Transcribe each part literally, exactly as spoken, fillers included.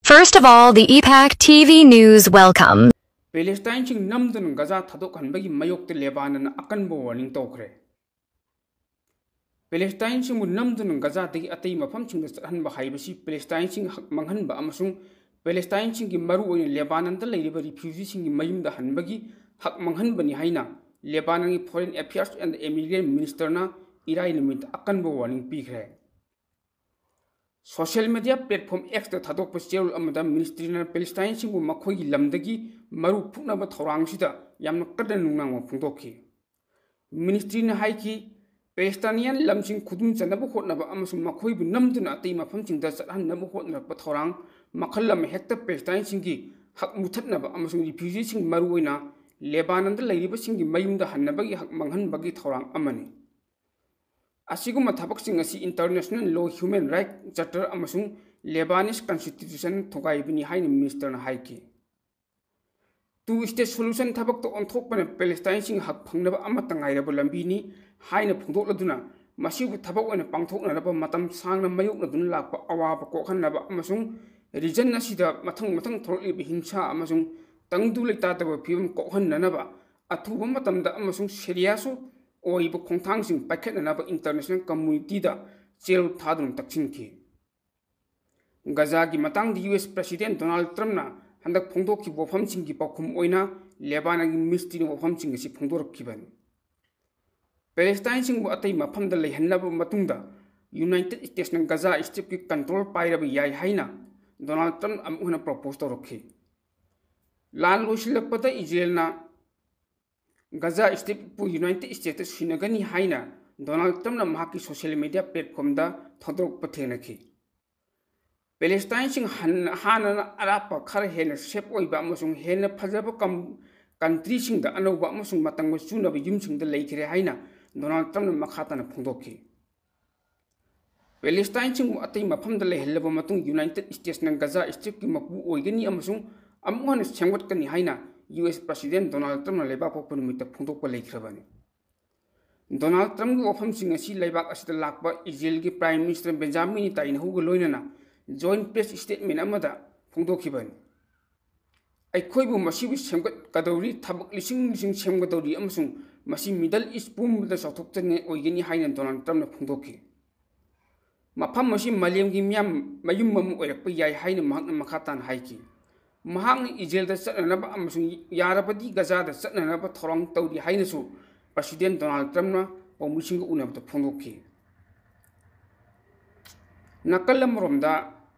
First of all, the E PAC T V News welcome. ꯄꯦꯂꯦꯁꯇꯥꯏꯟꯁꯤꯡ ꯅꯝꯗꯨꯅ ꯒꯖꯥ ꯊꯥꯗꯣꯛꯍꯟꯕꯒꯤ ꯃꯥꯌꯣꯛꯇ ꯂꯦꯕꯥꯅꯟꯅ ꯑꯀꯟꯕ warning ꯇꯧꯈ꯭ꯔꯦ꯫ ꯄꯦꯂꯦꯁꯇꯥꯏꯟꯁꯤꯡꯕꯨ ꯅꯝꯗꯨꯅ ꯒꯖꯥꯗꯒꯤ ꯑꯇꯩ ꯃꯐꯝꯁꯤꯡꯗ ꯆꯠꯍꯟꯕ ꯍꯥꯏꯕꯁꯤ ꯄꯦꯂꯦꯁꯇꯥꯏꯟꯁꯤꯡ ꯍꯛ ꯃꯥꯡꯍꯟꯕ ꯑꯃꯁꯨꯡ ꯄꯦꯂꯦꯁꯇꯥꯏꯟꯁꯤꯡꯒꯤ, ꯃꯔꯨꯑꯣꯏꯅ ꯂꯦꯕꯥꯅꯟꯗ ꯂꯩꯔꯤꯕ ꯔꯤꯐ꯭ꯌꯨꯖꯤꯁꯤꯡꯒꯤ ꯃꯌꯨꯝꯗ ꯍꯟꯕꯒꯤ ꯍꯛ ꯃꯥꯡꯍꯟꯕꯅꯤ ꯍꯥꯏꯅ ꯂꯦꯕꯥꯅꯟꯒꯤ Foreign Affairs and Immigration Ministerꯅ ꯏꯔꯥꯏ ꯅꯨꯃꯤꯠꯇ ꯑꯀꯟꯕ ꯋꯥꯔꯅꯤꯡ ꯄꯤꯈ꯭ꯔꯦ꯫ ꯁꯣꯁꯤꯌꯦꯜ ꯃꯤꯗꯤꯌꯥ ꯄ꯭ꯂꯦꯠꯐꯣꯝ Xꯇ ꯊꯥꯗꯣꯛꯄ ꯆꯦꯔꯣꯜ ꯑꯃꯗ ꯃꯤꯅꯤꯁꯇ꯭ꯔꯤꯅ ꯄꯦꯂꯦꯁꯇꯥꯏꯟꯁꯤꯡꯕꯨ ꯃꯈꯣꯏꯒꯤ ꯂꯝꯗꯒꯤ ꯃꯔꯨ ꯐꯨꯛꯅꯕ ꯊꯧꯔꯥꯡꯁꯤꯗ ꯌꯥꯝꯅ ꯀꯟꯅ ꯅꯨꯡꯅꯥꯡꯕ ꯐꯣꯡꯗꯣꯛꯈꯤ꯫ ꯃꯤꯅꯤꯁꯇ꯭ꯔꯤꯅ ꯍꯥꯏꯈꯤ, ꯄꯦꯂꯦꯁꯇꯥꯏꯅꯤꯌꯥꯟ ꯂꯝꯁꯤꯡ ꯈꯨꯗꯨꯝ ꯆꯟꯅꯕ ꯍꯣꯠꯅꯕ ꯑꯃꯁꯨꯡ ꯃꯈꯣꯏꯕꯨ ꯅꯝꯗꯨꯅ ꯑꯇꯩ ꯃꯐꯝꯁꯤꯡꯗ ꯆꯠꯍꯟꯅꯕ ꯍꯣꯠꯅꯔꯛꯄ ꯊꯧꯔꯥꯡ ꯃꯈꯜ ꯑꯃ ꯍꯦꯛꯇ ꯄꯦꯂꯦꯁꯇꯥꯏꯟꯁꯤꯡꯒꯤ ꯍꯛ ꯃꯨꯊꯠꯅꯕ ꯑꯃꯁꯨꯡ ꯔꯤꯐ꯭ꯌꯨꯖꯤꯁꯤꯡ, ꯃꯔꯨꯑꯣꯏꯅ ꯂꯦꯕꯥꯅꯟꯗ ꯂꯩꯔꯤꯕꯁꯤꯡꯒꯤ ꯃꯌꯨꯝꯗ ꯍꯟꯅꯕꯒꯤ ꯍꯛ ꯃꯥꯡꯍꯟꯕꯒꯤ ꯊꯧꯔꯥꯡ ꯑꯃꯅꯤ꯫ ꯑꯁꯤꯒꯨꯝꯕ ꯊꯕꯛꯁꯤꯡ ꯑꯁꯤ International Law, Human Rights Charter ꯑꯃꯁꯨꯡ Lebanese Constitution ꯊꯨꯒꯥꯏꯕꯅꯤ ꯍꯥꯏꯅ ꯃꯤꯅꯤꯁꯇꯔꯅ ꯍꯥꯏꯈꯤ꯫ Two state solution ꯊꯕꯛꯇ ꯑꯣꯟꯊꯣꯛꯄꯅ ꯄꯦꯂꯦꯁꯇꯥꯏꯟꯁꯤꯡ ꯍꯛ ꯐꯪꯅꯕ ꯑꯃꯠꯇ ꯉꯥꯏꯔꯕ ꯂꯝꯕꯤꯅꯤ ꯍꯥꯏꯅ ꯐꯣꯡꯗꯣꯛꯂꯗꯨꯅ, ꯃꯁꯤꯕꯨ ꯊꯕꯛ ꯑꯣꯏꯅ ꯄꯥꯡꯊꯣꯛꯅꯅꯕ ꯃꯇꯝ ꯁꯥꯡꯅ ꯃꯥꯌꯣꯛꯅꯗꯨꯅ ꯂꯥꯛꯄ ꯑꯋꯥꯕ ꯀꯣꯛꯍꯟꯅꯕ ꯑꯃꯁꯨꯡ ꯔꯤꯖꯟ ꯑꯁꯤꯗ ꯃꯊꯪ ꯃꯊꯪ ꯊꯣꯛꯂꯛꯂꯤꯕ ꯍꯤꯡꯁꯥ ꯑꯃꯁꯨꯡ ꯇꯪꯗꯨ ꯂꯩꯇꯥꯗꯕ ꯐꯤꯕꯝ ꯀꯣꯛꯍꯟꯅꯅꯕ ꯑꯊꯨꯕ ꯃꯇꯝꯗ ꯑꯃꯁꯨꯡ ꯁꯦꯔꯤꯌꯁ ꯑꯣꯏꯕ ꯈꯣꯡꯊꯥꯡꯁꯤꯡ ꯄꯥꯏꯈꯠꯅꯅꯕ ꯏꯟꯇꯔꯅꯦꯁꯅꯦꯜ ꯀꯝꯃꯨꯅꯤꯇꯤꯗ ꯆꯦꯔꯣꯜ ꯊꯥꯗꯨꯅ ꯇꯛꯁꯤꯟꯈꯤ꯫ ꯒꯖꯥꯒꯤ ꯃꯇꯥꯡꯗ ꯌꯨ ꯑꯦꯁ ꯄ꯭ꯔꯁꯤꯗꯦꯟ ꯗꯣꯅꯥꯜꯗ ꯇ꯭ꯔꯝꯞꯅ ꯍꯟꯗꯛ ꯐꯣꯡꯗꯣꯛꯈꯤꯕ ꯋꯥꯐꯝꯁꯤꯡꯒꯤ ꯄꯥꯎꯈꯨꯝ ꯑꯣꯏꯅ ꯂꯦꯕꯥꯅꯟꯒꯤ ꯃꯤꯅꯤꯁꯇ꯭ꯔꯤꯅ ꯋꯥꯐꯝꯁꯤꯡ ꯑꯁꯤ ꯐꯣꯡꯗꯣꯔꯛꯈꯤꯕꯅꯤ꯫ ꯄꯦꯂꯦꯁꯇꯥꯏꯟꯁꯤꯡꯕꯨ ꯑꯇꯩ ꯃꯐꯝꯗ ꯂꯩꯍꯟꯅꯕ ꯃꯇꯨꯡꯗ ꯌꯨꯅꯥꯏꯇꯦꯗ ꯁ꯭ꯇꯦꯠꯁꯅ ꯒꯖꯥ ꯁ꯭ꯇ꯭ꯔꯤꯞꯀꯤ ꯀꯟꯇ꯭ꯔꯣꯜ ꯄꯥꯏꯔꯕ ꯌꯥꯏ ꯍꯥꯏꯅ ꯗꯣꯅꯥꯜꯗ ꯇ꯭ꯔꯝꯞ ꯑꯃꯨꯛ ꯍꯟꯅ ꯄ꯭ꯔꯣꯄꯣꯖ ꯇꯧꯔꯛꯈꯤ꯫ ꯂꯥꯟ ꯂꯣꯏꯁꯤꯜꯂꯛꯄꯗ ꯏꯖꯔꯦꯜꯅ ꯒꯖꯥ ꯁ꯭ꯇ꯭ꯔꯤꯞꯄꯨ ꯌꯨꯅꯥꯏꯇꯦꯗ ꯁ꯭ꯇꯦꯠꯁꯇ ꯁꯤꯟꯅꯒꯅꯤ ꯍꯥꯏꯅ ꯗꯣꯅꯥꯜꯗ ꯇ꯭ꯔꯝꯞꯅ ꯃꯍꯥꯛꯀꯤ ꯁꯣꯁꯤꯌꯦꯜ ꯃꯤꯗꯤꯌꯥ ꯄ꯭ꯂꯦꯠꯐꯣꯝꯗ ꯊꯥꯗꯣꯔꯛꯄ ꯊꯦꯡꯅꯈꯤ꯫ ꯄꯦꯂꯦꯁꯇꯥꯏꯟꯁꯤꯡ ꯍꯟ-, ꯍꯥꯟꯅꯅ ꯑꯔꯥꯞꯄ, ꯈꯔ ꯍꯦꯟꯅ ꯁꯦꯐ ꯑꯣꯏꯕ ꯑꯃꯁꯨꯡ ꯍꯦꯟꯅ ꯐꯖꯕ ꯀꯝ-, ꯀꯟꯇ꯭ꯔꯤꯁꯤꯡꯗ ꯑꯅꯧꯕ ꯑꯃꯁꯨꯡ ꯃꯇꯝꯒ ꯆꯨꯅꯕ ꯌꯨꯝꯁꯤꯡꯗ ꯂꯩꯈ꯭ꯔꯦ ꯍꯥꯏꯅ ꯗꯣꯅꯥꯜꯗ ꯇ꯭ꯔꯝꯞꯅ ꯃꯈꯥ ꯇꯥꯅ ꯐꯣꯡꯗꯣꯛꯈꯤ꯫ ꯄꯦꯂꯦꯁꯇꯥꯏꯟꯁꯤꯡꯕꯨ ꯑꯇꯩ ꯃꯐꯝꯗ ꯂꯩꯍꯜꯂꯕ ꯃꯇꯨꯡ ꯌꯨꯅꯥꯏꯇꯦꯗ ꯁ꯭ꯇꯦꯠꯁꯅ ꯒꯖꯥ ꯁ꯭ꯇ꯭ꯔꯤꯞꯀꯤ ꯃꯄꯨ ꯑꯣꯏꯒꯅꯤ ꯑꯃꯁꯨꯡ ꯑꯃꯨꯛ ꯍꯟꯅ ꯁꯦꯝꯒꯠꯀꯅꯤ ꯍꯥꯏꯅ ꯌꯨ ꯑꯦꯁ ꯄ꯭ꯔꯁꯤꯗꯦꯟ ꯗꯣꯅꯥꯜꯗ ꯇ꯭ꯔꯝꯞꯅ ꯂꯩꯕꯥꯛ ꯄꯣꯛꯄ ꯅꯨꯃꯤꯠꯇ ꯐꯣꯡꯗꯣꯛꯄ ꯂꯩꯈ꯭ꯔꯕꯅꯤ꯫ ꯗꯣꯅꯥꯜꯗ ꯇ꯭ꯔꯝꯞꯀꯤ ꯋꯥꯐꯝꯁꯤꯡ ꯑꯁꯤ ꯂꯩꯕꯥꯛ ꯑꯁꯤꯗ ꯂꯥꯛꯄ ꯏꯖꯔꯦꯜꯒꯤ ꯄ꯭ꯔꯥꯏꯝ ꯃꯤꯅꯤꯁꯇꯔ ꯕꯦꯟꯖꯥꯃꯤꯟ ꯅꯦꯇꯥꯟꯌꯥꯍꯨꯒ ꯂꯣꯏꯅꯅ ꯖꯣꯏꯟꯠ ꯄ꯭ꯔꯦꯁ ꯁ꯭ꯇꯦꯠꯃꯦꯟꯠ ꯑꯃꯗ ꯐꯣꯡꯗꯣꯛꯈꯤꯕꯅꯤ꯫ "ꯑꯩꯈꯣꯏꯕꯨ ꯃꯁꯤꯕꯨ ꯁꯦꯝꯒꯠꯀꯗꯧꯔꯤ, ꯊꯕꯛ ꯂꯤꯁꯤꯡ ꯂꯤꯁꯤꯡ ꯁꯦꯝꯒꯗꯧꯔꯤ ꯑꯃꯁꯨꯡ ꯃꯁꯤ Middle East ꯄꯨꯝꯕꯗ ꯆꯥꯎꯊꯣꯛꯆꯅꯤꯡꯉꯥꯏ ꯑꯣꯏꯒꯅꯤ" ꯍꯥꯏꯅ ꯗꯣꯅꯥꯜꯗ ꯇ꯭ꯔꯝꯞꯅ ꯐꯣꯡꯗꯣꯛꯈꯤ꯫ "ꯃꯐꯝ ꯑꯁꯤ ꯃꯥꯂꯦꯝꯒꯤ ꯃꯤꯌꯥꯝ ꯃꯌꯨꯝ ꯑꯃ ꯑꯣꯏꯔꯛꯄ ꯌꯥꯏ" ꯍꯥꯏꯅ ꯃꯍꯥꯛꯅ ꯃꯈꯥ ꯇꯥꯅ ꯍꯥꯏꯈꯤ꯫ ꯃꯍꯥꯛꯅ ꯏꯖꯔꯦꯜꯗ ꯆꯠꯅꯅꯕ ꯑꯃꯁꯨꯡ ꯌꯥꯔꯕꯗꯤ ꯒꯖꯥꯗ ꯆꯠꯅꯅꯕ ꯊꯧꯔꯥꯡ ꯇꯧꯔꯤ ꯍꯥꯏꯅꯁꯨ ꯄ꯭ꯔꯁꯤꯗꯦꯟ ꯗꯣꯅꯥꯜꯗ ꯇ꯭ꯔꯝꯞꯅ ꯄꯥꯎꯃꯤꯁꯤꯡꯒ ꯎꯅꯕꯗ ꯐꯣꯡꯗꯣꯛꯈꯤ꯫ ꯅꯥꯀꯜ ꯑꯃꯔꯣꯝꯗ,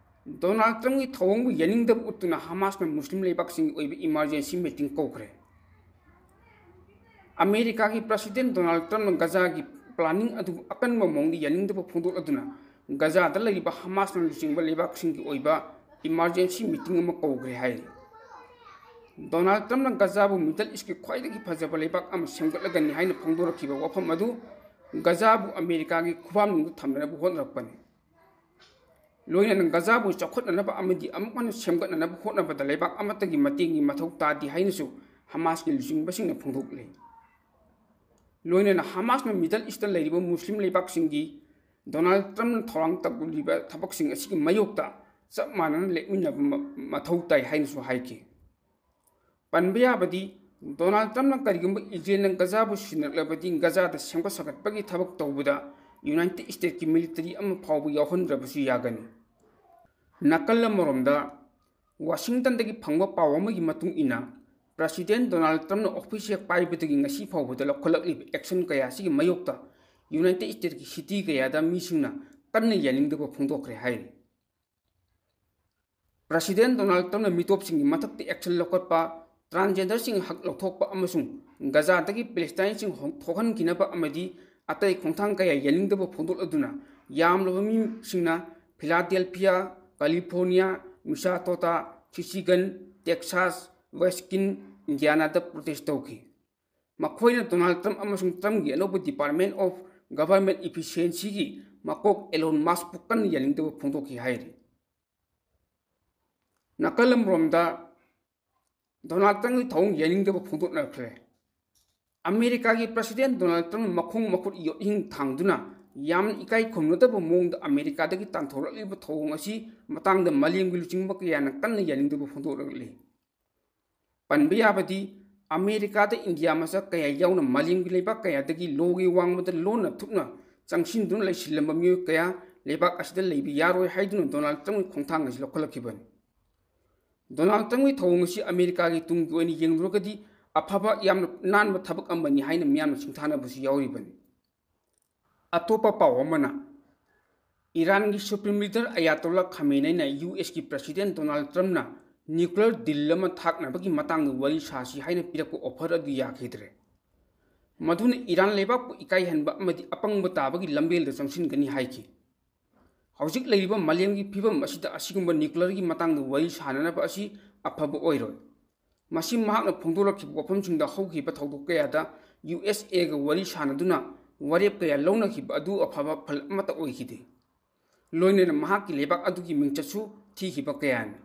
ꯗꯣꯅꯥꯜꯗ ꯇ꯭ꯔꯝꯞꯀꯤ ꯊꯧꯑꯣꯡꯕꯨ ꯌꯥꯅꯤꯡꯗꯕ ꯎꯠꯇꯨꯅ ꯍꯃꯥꯁꯅ ꯃꯨꯁꯂꯤꯝ ꯂꯩꯕꯥꯛꯁꯤꯡꯒꯤ ꯑꯣꯏꯕ emergency meeting ꯀꯧꯈ꯭ꯔꯦ꯫ ꯑꯃꯦꯔꯤꯀꯥꯒꯤ ꯄ꯭ꯔꯁꯤꯗꯦꯟ ꯗꯣꯅꯥꯜꯗ ꯇ꯭ꯔꯝꯞꯅ ꯒꯖꯥꯒꯤ planning ꯑꯗꯨ ꯑꯀꯟꯕ ꯃꯑꯣꯡꯗ ꯌꯥꯅꯤꯡꯗꯕ ꯐꯣꯡꯗꯣꯛꯂꯗꯨꯅ ꯒꯖꯥꯗ ꯂꯩꯔꯤꯕ ꯍꯃꯥꯁꯅ ꯂꯨꯆꯤꯡꯕ ꯂꯩꯕꯥꯛꯁꯤꯡꯒꯤ ꯑꯣꯏꯕ emergency meeting ꯑꯃ ꯀꯧꯈ꯭ꯔꯦ ꯍꯥꯏꯔꯤ꯫ ꯗꯣꯅꯥꯜꯗ ꯇ꯭ꯔꯝꯞꯅ ꯒꯖꯥꯕꯨ Middle Eastꯀꯤ ꯈ꯭ꯋꯥꯏꯗꯒꯤ ꯐꯖꯕ ꯂꯩꯕꯥꯛ ꯑꯃ ꯁꯦꯝꯒꯠꯂꯒꯅꯤ ꯍꯥꯏꯅ ꯐꯣꯡꯗꯣꯔꯛꯈꯤꯕ ꯋꯥꯐꯝ ꯑꯗꯨ ꯒꯖꯥꯕꯨ ꯑꯃꯦꯔꯤꯀꯥꯒꯤ ꯈꯨꯐꯥꯝꯅꯨꯡꯗ ꯊꯝꯅꯅꯕ ꯍꯣꯠꯅꯔꯛꯄꯅꯤ꯫ ꯂꯣꯏꯅꯅ ꯒꯖꯥꯕꯨ ꯆꯥꯎꯈꯠꯅꯅꯕ ꯑꯃꯗꯤ ꯑꯃꯨꯛ ꯍꯟꯅ ꯁꯦꯝꯒꯠꯅꯅꯕ ꯍꯣꯠꯅꯕꯗ ꯂꯩꯕꯥꯛ ꯑꯃꯠꯇꯒꯤ ꯃꯇꯦꯡꯒꯤ ꯃꯊꯧ ꯇꯥꯗꯦ ꯍꯥꯏꯅꯁꯨ ꯍꯃꯥꯁꯀꯤ ꯂꯨꯆꯤꯡꯕꯁꯤꯡꯅ ꯐꯣꯡꯗꯣꯛꯂꯤ꯫ ꯂꯣꯏꯅꯅ ꯍꯃꯥꯁꯅ Middle Eastꯇ ꯂꯩꯔꯤꯕ ꯃꯨꯁꯂꯤꯝ ꯂꯩꯕꯥꯛꯁꯤꯡꯒꯤ ꯗꯣꯅꯥꯜꯗ ꯇ꯭ꯔꯝꯞꯅ ꯊꯧꯔꯥꯡ ꯇꯧꯔꯤꯕ ꯊꯕꯛꯁꯤꯡ ꯑꯁꯤꯒꯤ ꯃꯥꯌꯣꯛꯇ ꯆꯞ ꯃꯥꯟꯅꯅ ꯂꯦꯞꯃꯤꯟꯅꯕ ꯃ-, ꯃꯊꯧ ꯇꯥꯏ ꯍꯥꯏꯅꯁꯨ ꯍꯥꯏꯈꯤ꯫ ꯄꯟꯕ ꯌꯥꯕꯗꯤ, ꯗꯣꯅꯥꯜꯗ ꯇ꯭ꯔꯝꯞꯅ ꯀꯔꯤꯒꯨꯝꯕ ꯏꯖꯔꯦꯜꯅ ꯒꯖꯥꯕꯨ ꯁꯤꯟꯅꯔꯛꯂꯕꯗꯤ ꯒꯖꯥꯗ ꯁꯦꯝꯒꯠ ꯁꯥꯒꯠꯄꯒꯤ ꯊꯕꯛ ꯇꯧꯕꯗ United States military ꯑꯃ ꯐꯥꯎꯕ ꯌꯥꯎꯍꯟꯗ꯭ꯔꯕꯁꯨ ꯌꯥꯒꯅꯤ꯫ ꯅꯥꯀꯜ ꯑꯃꯔꯣꯝꯗ, ꯋꯥꯁꯤꯡꯇꯟꯗꯒꯤ ꯐꯪꯕ ꯄꯥꯎ ꯑꯃꯒꯤ ꯃꯇꯨꯡ ꯏꯟꯅ, ꯄ꯭ꯔꯁꯤꯗꯦꯟ ꯗꯣꯅꯥꯜꯗ ꯇ꯭ꯔꯝꯞꯅ ꯑꯣꯐꯤꯁ ꯍꯦꯛ ꯄꯥꯏꯕꯗꯒꯤ ꯉꯁꯤ ꯐꯥꯎꯕꯗ ꯂꯧꯈꯠꯂꯛꯂꯤꯕ action ꯀꯌꯥ ꯑꯁꯤꯒꯤ ꯃꯥꯌꯣꯛꯇ United Statesꯀꯤ city ꯀꯌꯥꯗ ꯃꯤꯁꯤꯡꯅ ꯀꯟꯅ ꯌꯥꯅꯤꯡꯗꯕ ꯐꯣꯡꯗꯣꯛꯈ꯭ꯔꯦ ꯍꯥꯏꯔꯤ꯫ ꯄ꯭ꯔꯁꯤꯗꯦꯟ ꯗꯣꯅꯥꯜꯗ ꯇ꯭ꯔꯝꯞꯅ ꯃꯤꯇꯣꯞꯁꯤꯡꯒꯤ ꯃꯊꯛꯇ action ꯂꯧꯈꯠꯄ, transgenderꯁꯤꯡ ꯍꯛ ꯂꯧꯊꯣꯛꯄ ꯑꯃꯁꯨꯡ ꯒꯖꯥꯗꯒꯤ ꯄꯦꯂꯦꯁꯇꯥꯏꯟꯁꯤꯡ ꯍꯣ-, ꯊꯣꯛꯍꯟꯈꯤꯅꯕ ꯑꯃꯗꯤ ꯑꯇꯩ ꯈꯣꯡꯊꯥꯡ ꯀꯌꯥ ꯌꯥꯅꯤꯡꯗꯕ ꯐꯣꯡꯗꯣꯛꯂꯗꯨꯅ ꯌꯥꯝꯂꯕ ꯃꯤꯁꯤꯡꯅ ꯐꯤꯂꯥꯗꯦꯜꯐꯤꯌꯥ, ꯀꯥꯂꯤꯐꯣꯔꯅꯤꯌꯥ, ꯃꯤꯁꯥꯇꯣꯇꯥ, ꯁꯤꯆꯤꯒꯟ, ꯇꯦꯛꯁꯥꯁ, ꯋꯦꯁꯀꯤꯟ, ꯏꯟꯗꯤꯌꯥꯅꯥꯗ protest ꯇꯧꯈꯤ꯫ ꯃꯈꯣꯏꯅ ꯗꯣꯅꯥꯜꯗ ꯇ꯭ꯔꯝꯞ ꯑꯃꯁꯨꯡ ꯇ꯭ꯔꯝꯞꯀꯤ ꯑꯅꯧꯕ Department of Government Efficiencyꯒꯤ ꯃꯀꯣꯛ ꯑꯦꯂꯣꯟ ꯃꯁꯛꯄꯨ ꯀꯟꯅ ꯌꯥꯅꯤꯡꯗꯕ ꯐꯣꯡꯗꯣꯛꯈꯤ ꯍꯥꯏꯔꯤ꯫ ꯅꯥꯀꯜ ꯑꯃꯔꯣꯝꯗ, ꯗꯣꯅꯥꯜꯗ ꯇ꯭ꯔꯝꯞꯀꯤ ꯊꯧꯑꯣꯡ ꯌꯥꯅꯤꯡꯗꯕ ꯐꯣꯡꯗꯣꯛꯅꯈ꯭ꯔꯦ꯫ ꯑꯃꯦꯔꯤꯀꯥꯒꯤ ꯄ꯭ꯔꯁꯤꯗꯦꯟ ꯗꯣꯅꯥꯜꯗ ꯇ꯭ꯔꯝꯞꯅ ꯃꯈꯣꯡ ꯃꯈꯨꯠ ꯌꯣꯠꯍꯤꯡ ꯊꯥꯡꯗꯨꯅ ꯌꯥꯝꯅ ꯏꯀꯥꯏ ꯈꯨꯝꯅꯗꯕ ꯃꯑꯣꯡꯗ ꯑꯃꯦꯔꯤꯀꯥꯗꯒꯤ ꯇꯥꯟꯊꯣꯔꯛꯂꯤꯕ ꯊꯧꯑꯣꯡ ꯑꯁꯤ ꯃꯇꯥꯡꯗ ꯃꯥꯂꯦꯝꯒꯤ ꯂꯨꯆꯤꯡꯕ ꯀꯌꯥꯅ ꯀꯟꯅ ꯌꯥꯅꯤꯡꯗꯕ ꯐꯣꯡꯗꯣꯔꯛꯂꯤ꯫ ꯄꯟꯕ ꯌꯥꯕꯗꯤ, ꯑꯃꯦꯔꯤꯀꯥꯗ ꯏꯟꯗꯤꯌꯥ ꯃꯆꯥ ꯀꯌꯥ ꯌꯥꯎꯅ ꯃꯥꯂꯦꯝꯒꯤ ꯂꯩꯕꯥꯛ ꯀꯌꯥꯗꯒꯤ ꯂꯣꯒꯤ ꯋꯥꯡꯃꯗ ꯂꯣꯟꯅ ꯊꯨꯞꯅ ꯆꯪꯁꯤꯟꯗꯨꯅ ꯂꯩꯁꯤꯜꯂꯝꯕ ꯃꯤꯑꯣꯏ ꯀꯌꯥ ꯂꯩꯕꯥꯛ ꯑꯁꯤꯗ ꯂꯩꯕ ꯌꯥꯔꯣꯏ ꯍꯥꯏꯗꯨꯅ ꯗꯣꯅꯥꯜꯗ ꯇ꯭ꯔꯝꯞꯀꯤ ꯈꯣꯡꯊꯥꯡ ꯑꯁꯤ ꯂꯧꯈꯠꯂꯛꯈꯤꯕꯅꯤ꯫ ꯗꯣꯅꯥꯜꯗ ꯇ꯭ꯔꯝꯞꯀꯤ ꯊꯧꯑꯣꯡ ꯑꯁꯤ ꯑꯃꯦꯔꯤꯀꯥꯒꯤ ꯇꯨꯡꯒꯤ ꯑꯣꯏꯅ ꯌꯦꯡꯂꯨꯔꯒꯗꯤ ꯑꯐꯕ, ꯌꯥꯝꯅ ꯅꯥꯟꯕ ꯊꯕꯛ ꯑꯃꯅꯤ ꯍꯥꯏꯅ ꯃꯤꯌꯥꯝꯅ ꯁꯤꯡꯊꯥꯅꯕꯁꯨ ꯌꯥꯎꯔꯤꯕꯅꯤ꯫ ꯑꯇꯣꯞꯄ ꯄꯥꯎ ꯑꯃꯅ, ꯏꯔꯥꯟꯒꯤ supreme leader ꯑꯌꯥꯇꯣꯜꯂꯥ ꯈꯥꯃꯦꯅꯩꯅ U ꯑꯦꯁꯀꯤ president Donald ꯇ꯭ꯔꯝꯞꯅ nuclear ꯗꯤꯜ ꯑꯃ ꯊꯥꯛꯅꯕꯒꯤ ꯃꯇꯥꯡꯗ ꯋꯥꯔꯤ ꯁꯥꯁꯤ ꯍꯥꯏꯅ ꯄꯤꯔꯛꯄ ꯑꯣꯐꯔ ꯑꯗꯨ ꯌꯥꯈꯤꯗ꯭ꯔꯦ꯫ ꯃꯗꯨꯅ ꯏꯔꯥꯟ ꯂꯩꯕꯥꯛꯄꯨ ꯏꯀꯥꯏꯍꯟꯕ ꯑꯃꯗꯤ ꯑꯄꯪꯕ ꯇꯥꯕꯒꯤ ꯂꯝꯕꯦꯜꯗ ꯆꯪꯁꯤꯟꯒꯅꯤ ꯍꯥꯏꯈꯤ꯫ ꯍꯧꯖꯤꯛ ꯂꯩꯔꯤꯕ ꯃꯥꯂꯦꯝꯒꯤ ꯐꯤꯕꯝ ꯑꯁꯤꯗ ꯑꯁꯤꯒꯨꯝꯕ ꯅ꯭ꯌꯨꯀ꯭ꯂꯤꯌꯔꯒꯤ ꯃꯇꯥꯡꯗ ꯋꯥꯔꯤ ꯁꯥꯅꯅꯕ ꯑꯁꯤ ꯑꯐꯕ ꯑꯣꯏꯔꯣꯏ꯫ ꯃꯁꯤ ꯃꯍꯥꯛꯅ ꯐꯣꯡꯗꯣꯔꯛꯈꯤꯕ ꯋꯥꯐꯝꯁꯤꯡꯗ ꯍꯧꯈꯤꯕ ꯊꯧꯗꯣꯛ ꯀꯌꯥꯗ ꯌꯨ ꯑꯦꯁ ꯑꯦꯒ ꯋꯥꯔꯤ ꯁꯥꯅꯗꯨꯅ ꯋꯥꯔꯦꯞ ꯀꯌꯥ ꯂꯧꯅꯈꯤꯕ ꯑꯗꯨ ꯑꯐꯕ ꯐꯜ ꯑꯃꯠꯇ ꯑꯣꯏꯈꯤꯗꯦ꯫ ꯂꯣꯏꯅꯅ ꯃꯍꯥꯛꯀꯤ ꯂꯩꯕꯥꯛ ꯑꯗꯨꯒꯤ ꯃꯤꯡꯆꯠꯁꯨ ꯊꯤꯈꯤꯕ ꯀꯌꯥꯅꯤ꯫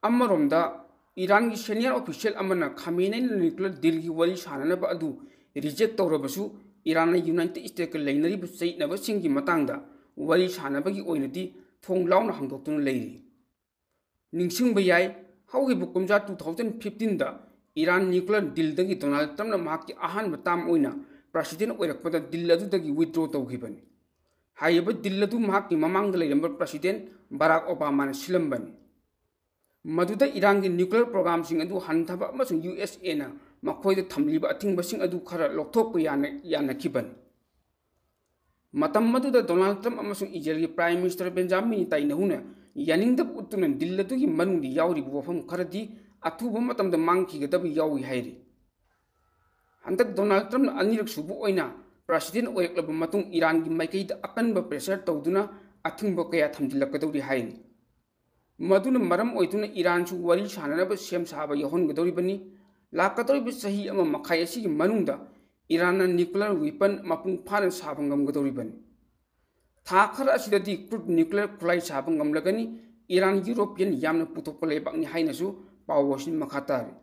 ꯑꯃꯔꯣꯝꯗ, ꯏꯔꯥꯟꯒꯤ ꯁꯦꯅꯤꯌꯔ ꯑꯣꯐꯤꯁꯤꯌꯦꯜ ꯑꯃꯅ ꯈꯥꯃꯦꯅꯩꯅ ꯅ꯭ꯌꯨꯀ꯭ꯂꯤꯌꯔ ꯗꯤꯜꯒꯤ ꯋꯥꯔꯤ ꯁꯥꯅꯅꯕ ꯑꯗꯨ ꯔꯤꯖꯦꯛ ꯇꯧꯔꯕꯁꯨ, ꯏꯔꯥꯟꯅ ꯌꯨꯅꯥꯏꯇꯦꯗ ꯁ꯭ꯇꯦꯠꯀ ꯂꯩꯅꯔꯤꯕ ꯆꯌꯦꯠꯅꯕꯁꯤꯡꯒꯤ ꯃꯇꯥꯡꯗ ꯋꯥꯔꯤ ꯁꯥꯅꯕꯒꯤ ꯑꯣꯏꯅꯗꯤ ꯊꯣꯡ ꯂꯥꯎꯅ ꯍꯥꯡꯗꯣꯛꯇꯨꯅ ꯂꯩꯔꯤ꯫ ꯅꯤꯡꯁꯤꯡꯕ ꯌꯥꯏ, ꯍꯧꯈꯤꯕ ꯀꯨꯝꯖꯥ two thousand fifteenꯗ Iran nuclear ꯗꯤꯜꯗꯒꯤ Donald ꯇ꯭ꯔꯝꯞꯅ ꯃꯍꯥꯛꯀꯤ ꯑꯍꯥꯟꯕ ꯇꯥꯝ ꯑꯣꯏꯅ ꯄ꯭ꯔꯁꯤꯗꯦꯟ ꯑꯣꯏꯔꯛꯄꯗ ꯗꯤꯜ ꯑꯗꯨꯗꯒꯤ ꯋꯤꯗ꯭ꯔꯣ ꯇꯧꯈꯤꯕꯅꯤ꯫ ꯍꯥꯏꯔꯤꯕ ꯗꯤꯜ ꯑꯗꯨ ꯃꯍꯥꯛꯀꯤ ꯃꯃꯥꯡꯗ ꯂꯩꯔꯝꯕ ꯄ꯭ꯔꯁꯤꯗꯦꯟ ꯕꯔꯥꯛ ꯑꯣꯕꯥꯃꯥꯅ ꯁꯤꯜꯂꯝꯕꯅꯤ꯫ ꯃꯗꯨꯗ ꯏꯔꯥꯟꯒꯤ ꯅ꯭ꯌꯨꯀ꯭ꯂꯤꯌꯔ ꯄ꯭ꯔꯣꯒ꯭ꯔꯥꯝꯁꯤꯡ ꯑꯗꯨ ꯍꯟꯊꯕ ꯑꯃꯁꯨꯡ ꯌꯨ ꯑꯦꯁ ꯑꯦꯅ ꯃꯈꯣꯏꯗ ꯊꯝꯂꯤꯕ ꯑꯊꯤꯡꯕꯁꯤꯡ ꯑꯗꯨ ꯈꯔ ꯂꯧꯊꯣꯛꯄ ꯌꯥꯅ-, ꯌꯥꯅꯈꯤꯕꯅꯤ꯫ ꯃꯇꯝ ꯑꯗꯨꯗ ꯗꯣꯅꯥꯜꯗ ꯇ꯭ꯔꯝꯞ ꯑꯃꯁꯨꯡ ꯏꯖꯔꯦꯜꯒꯤ ꯄ꯭ꯔꯥꯏꯝ ꯃꯤꯅꯤꯁꯇꯔ ꯕꯦꯟꯖꯥꯃꯤꯟ ꯅꯦꯇꯥꯟꯌꯥꯍꯨꯅ ꯌꯥꯅꯤꯡꯗꯕ ꯎꯠꯇꯨꯅ ꯗꯤꯜ ꯑꯗꯨꯒꯤ ꯃꯅꯨꯡꯗ ꯌꯥꯎꯔꯤꯕ ꯋꯥꯐꯝ ꯈꯔꯗꯤ ꯑꯊꯨꯕ ꯃꯇꯝꯗ ꯃꯥꯡꯈꯤꯒꯗꯕ ꯌꯥꯎꯏ ꯍꯥꯏꯔꯤ꯫ ꯍꯟꯗꯛ ꯗꯣꯅꯥꯜꯗ ꯇ꯭ꯔꯝꯞꯅ ꯑꯅꯤꯔꯛ ꯁꯨꯕ ꯑꯣꯏꯅ ꯄ꯭ꯔꯁꯤꯗꯦꯟ ꯑꯣꯏꯔꯛꯂꯕ ꯃꯇꯨꯡ ꯏꯔꯥꯟꯒꯤ ꯃꯥꯏꯀꯩꯗ ꯑꯀꯟꯕ ꯄ꯭ꯔꯦꯁꯔ ꯇꯧꯗꯨꯅ ꯑꯊꯤꯡꯕ ꯀꯌꯥ ꯊꯝꯖꯤꯜꯂꯛꯀꯗꯧꯔꯤ ꯍꯥꯏꯔꯤ꯫ ꯃꯗꯨꯅ ꯃꯔꯝ ꯑꯣꯏꯗꯨꯅ ꯏꯔꯥꯟꯁꯨ ꯋꯥꯔꯤ ꯁꯥꯅꯅꯕ ꯁꯦꯝ ꯁꯥꯕ ꯌꯥꯎꯍꯟꯒꯗꯧꯔꯤꯕꯅꯤ꯫ ꯂꯥꯛꯀꯗꯧꯔꯤꯕ ꯆꯍꯤ ꯑꯃ ꯃꯈꯥꯏ ꯑꯁꯤꯒꯤ ꯃꯅꯨꯡꯗ ꯏꯔꯥꯟꯅ ꯅ꯭ꯌꯨꯀ꯭ꯂꯤꯌꯔ ꯋꯤꯄꯟ ꯃꯄꯨꯡ ꯐꯥꯅ ꯁꯥꯕ ꯉꯝꯒꯗꯧꯔꯤꯕꯅꯤ꯫ ꯊꯥ ꯈꯔ ꯑꯁꯤꯗꯗꯤ ꯀ꯭ꯔꯨꯗ ꯅ꯭ꯌꯨꯀ꯭ꯂꯤꯌꯔ ꯈꯨꯠꯂꯥꯏ ꯁꯥꯕ ꯉꯝꯂꯒꯅꯤ꯫ ꯏꯔꯥꯟ ꯌꯨꯔꯣꯄꯤꯌꯟ ꯌꯥꯝꯅ ꯄꯨꯊꯣꯛꯄ ꯂꯩꯕꯥꯛꯅꯤ ꯍꯥꯏꯅꯁꯨ ꯄꯥꯎ ꯑꯁꯤꯅ ꯃꯈꯥ ꯇꯥꯔꯤ꯫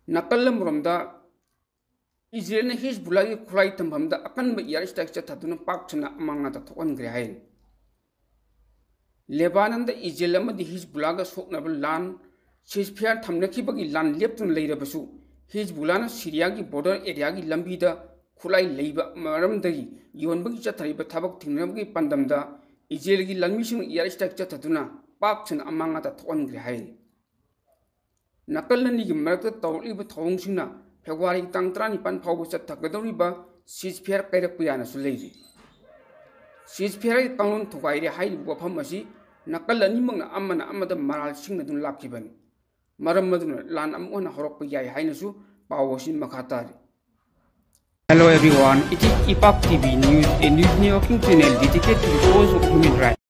ꯅꯥꯀꯜ ꯑꯃꯔꯣꯝꯗ, ꯏꯖꯔꯦꯜꯅ ꯍꯤꯖꯕꯨꯜꯂꯥꯒꯤ ꯈꯨꯠꯂꯥꯏ ꯊꯝꯐꯝꯗ ꯑꯀꯟꯕ air strike ꯆꯠꯊꯗꯨꯅ ꯄꯥꯛ ꯁꯟꯅ ꯑꯃꯥꯡ ꯑꯇꯥ ꯊꯣꯛꯍꯟꯈ꯭ꯔꯦ ꯍꯥꯏꯔꯤ꯫ ꯂꯦꯕꯥꯅꯟꯗ ꯏꯖꯔꯦꯜ ꯑꯃꯗꯤ ꯍꯤꯖꯕꯨꯜꯂꯥꯒ ꯁꯣꯛꯅꯕ ꯂꯥꯟ ceasefire ꯊꯝꯅꯈꯤꯕꯒꯤ ꯂꯥꯟ ꯂꯦꯞꯇꯨꯅ ꯂꯩꯔꯕꯁꯨ, ꯍꯤꯖꯕꯨꯜꯂꯥꯅ ꯁꯤꯔꯤꯌꯥꯒꯤ border areaꯒꯤ ꯂꯝꯕꯤꯗ ꯈꯨꯠꯂꯥꯏ ꯂꯩꯕ ꯃꯔꯝꯗꯒꯤ ꯌꯣꯟꯕꯒꯤ ꯆꯠꯊꯔꯤꯕ ꯊꯕꯛ ꯊꯤꯡꯅꯅꯕꯒꯤ ꯄꯥꯟꯗꯝꯗ ꯏꯖꯔꯦꯜꯒꯤ ꯂꯥꯟꯃꯤꯁꯤꯡꯅ air strike ꯆꯠꯊꯗꯨꯅ ꯄꯥꯛ ꯁꯟꯅ ꯑꯃꯥꯡ ꯑꯇꯥ ꯊꯣꯛꯍꯟꯈ꯭ꯔꯦ ꯍꯥꯏꯔꯤ꯫ ꯅꯥꯀꯜ ꯑꯅꯤꯒꯤ ꯃꯔꯛꯇ ꯇꯧꯔꯛꯂꯤꯕ ꯊꯧꯑꯣꯡꯁꯤꯡꯅ ꯐꯦꯕ꯭ꯔꯨꯋꯥꯔꯤꯒꯤ ꯇꯥꯡ ꯇꯔꯥꯅꯤꯄꯥꯟ ꯐꯥꯎꯕ ꯆꯠꯊꯒꯗꯧꯔꯤꯕ ceasefire ꯀꯥꯏꯔꯛꯄ ꯌꯥꯅꯁꯨ ꯂꯩꯔꯤ꯫ Ceasefire ꯀꯥꯡꯂꯣꯟ ꯊꯨꯒꯥꯏꯔꯦ ꯍꯥꯏꯔꯤꯕ ꯋꯥꯐꯝ ꯑꯁꯤ ꯅꯥꯀꯜ ꯑꯅꯤꯃꯛꯅ ꯑꯃꯅ ꯑꯃꯗ ꯃꯔꯥꯜ ꯁꯤꯡꯅꯗꯨꯅ ꯂꯥꯛꯈꯤꯕꯅꯤ꯫ ꯃꯔꯝ ꯑꯗꯨꯅ ꯂꯥꯟ ꯑꯃꯨꯛ ꯍꯟꯅ ꯍꯧꯔꯛꯄ ꯌꯥꯏ ꯍꯥꯏꯅꯁꯨ ꯄꯥꯎ ꯑꯁꯤ ꯃꯈꯥ ꯇꯥꯔꯤ꯫ Hello everyone, it is Ipak T V News, a news networking channel dedicated to the cause of human rights.